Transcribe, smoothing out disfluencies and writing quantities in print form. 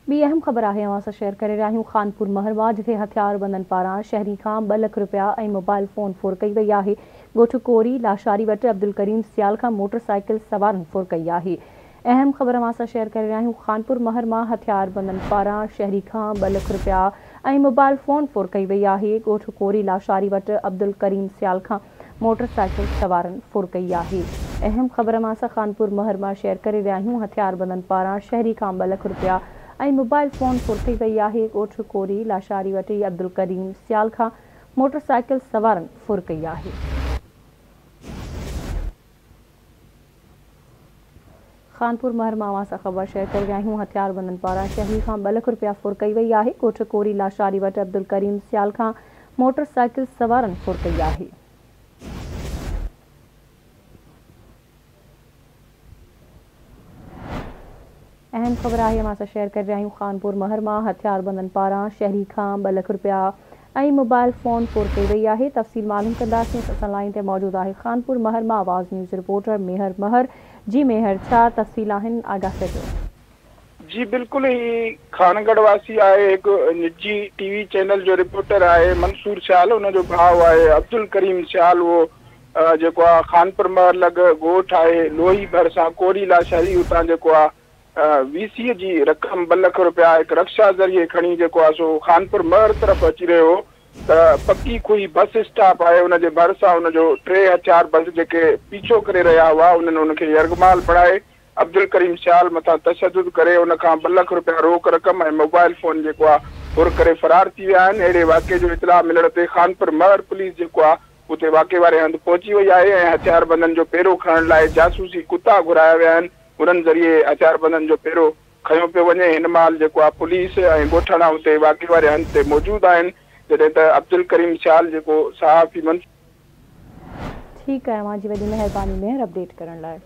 ٻي اهم خبر آهي اوهان سان شيئر ڪري رهيا آهيون خانپور مهر مان جتي هٿياربندن پاران شهري کان ٻه لک رپيا ۽ موبائل فون ڦر ڪئي وئي آهي. ڳوٺ ڪوري لاشاري وٽ عبدالڪريم سيال کان موٽر سائيڪل سوارن ڦر ڪئي آهي. اهم خبر اوهان سان شيئر ڪري رهيا آهيون خانپور مهر مان هٿياربندن پاران شهري کان ٻه لک رپيا ۽ موبائل فون ڦر ڪئي وئي آهي. ڳوٺ ڪوري لاشاري وٽ عبدالڪريم سيال کان موٽر سائيڪل سوارن ڦر ڪئي آهي. اهم خبر اوهان سان خانپور مهر مان شيئر ڪري رهيا آهيون هٿياربندن پاران شهري کان ٻه لک رپيا ۽ موبائل فون ڦر ڪئي وئي آهي. ڳوٺ ڪوري لاشاري وٽ ئي عبدالڪريم سيال کان موٽر سائيڪل سوارن ڦر ڪئي آهي. خانپور مهر مان اوهان سان خبر شيئر ڪري رهيا آهيون هٿياربندن پاران شهري کان ٻه لک رپيا ڦر ڪئي وئي آهي ڳوٺ ڪوري لاشاري وٽ عبدالڪريم سيال کان موٽر سائيڪل سوارن ڦر ڪئي آهي. اهم خبر آهي اوهان سان شيئر ڪري رهيا آهيون خانپور مهر مان هٿياربندن پاران شهري کان ٻه لک رپيا ۽ موبائل فون ڦر ڪئي وئي آهي تفصيل معلوم ڪنداسين اسان سان لائين تي موجود آهي خانپور مهر مان آواز نيوز رپورٽر ميهر مهر جي ميهر ڇا تفصيل آهن آگاهه ڪجو. جي بلڪل هي خانڳڙهه واسي آهي هڪ نجي ٽي وي چينل جو رپورٽر آهي منصور سيال ان جو ڀاء آهي عبدالڪريم سيال اهو جيڪو آهي خانپور مهر لڳ ڳوٺ آهي لوهي ڀرسان ڪوري لاشاري اتان جيڪو آهي وي سي جي رقم ٻه لک رپيا هڪ رڪشا ذريعي کڻي جيڪو آهي سو خانپور مهر طرف اچي رهيو هو ته پڪي کوهي بس اسٽاپ آهي ان جي ڀرسان ان جو ٽي هٿيار بند جيڪي پيڇو ڪري رهيا هئا انهن ان کي يرغمال بڻائي عبدالڪريم سيال مٿان تشدد ڪري ان کان ٻه لک رپيا روڪ رقم ۽ موبائل فون جيڪو آهي ڦر ڪري فرار ٿي ويا آهن اهڙي واقعي جو اطلاع ملڻ تي خانپور مهر پوليس جيڪو آهي اتي واقعي واري هنڌ پهچي وئي آهي ۽ هٿياربندن جو پيرو کڻڻ لاء جاسوسي ڪتا گهرايا ويا آهن انهن ذريعي هٿياربندن جو پيرو کنيو پيو وڃي، هن مهل جيڪو آ پوليس ۽ ڳوٺاڻا اتي واقعي واري هنڌ تي موجود آهن، جڏهن ته عبدالڪريم سيال جيڪو صحافي منصور. ٺيڪ آهي اوهان جي وڏي مهرباني ميهر اپڊيٽ ڪرڻ لاء.